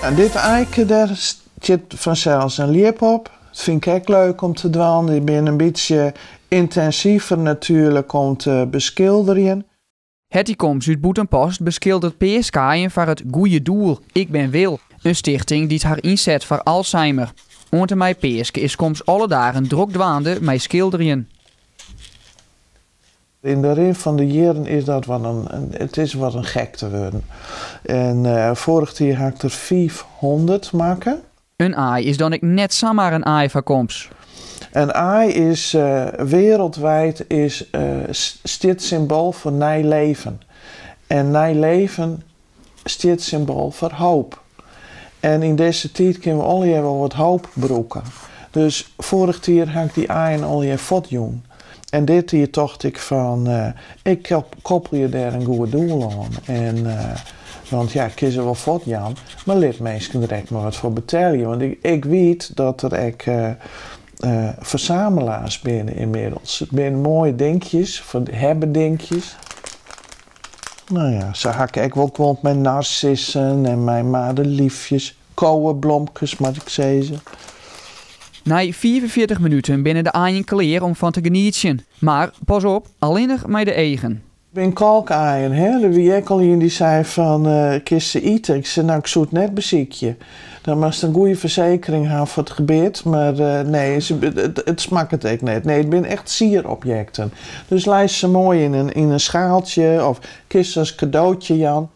En dit aike, dêr stiet fansels in ljip op. Dat fyn ik ek leuk om te dwaan. Dy binne in bytsje yntinsiver natuerlik om te beskilderjen. Hetty Koms út Bûtenpost beskilderet peaskaaien foar it goeie doel Ik Ben Wil, in stichting dy't har ynset foar Alzheimer. Oant en mei Peaske is Koms alle dagen drok dwaande mei skilderjen. Yn de rin fan de jierren is dat wat in, it is wat in gekte wurden. En foarich jier ha ik der 500 makke. In aai is dan ek net samar in aai foar Koms. In aai is wereldwijd is, stiet symboal foar nij leven. En nij leven stiet symboal foar hoop. En yn dizze tiid kinne we allegear wol wat hoop brûke. Dus foarich jier ha ik dy aaien allegear fuortjûn. En dit jier tocht ik fan, ik koppelje dêr in goed doel oan. En, want ja, ik kin se wol fuortjaan, mar lit minsken der ek mar wat foar betelje. Want ik wit dat der ek fersamelaars binne ynmiddels. It binne moaie dinkjes, fan hebbendinkjes. No ja, sa ha ik ek wol gewoan mei narsissen en mei madeliefjes, koweblomkes moat ik sizze. Nei 45 minuten binne de aaien klear om fan te genietsjen. Mar pas op, allinnich mei de eagen. Bin kalkaaien, hè? Der wie ek al ien dy sei fan, kinst se ite? Ik sei, no, ik soe it net besykje. Dan moatst in goede fersekering ha foar it gebit, mar nee, it smakket ek net. Nee, it binne echt sierobjekten. Dus leist se moai yn in skaaltsje of kinst se as kadootje jaan.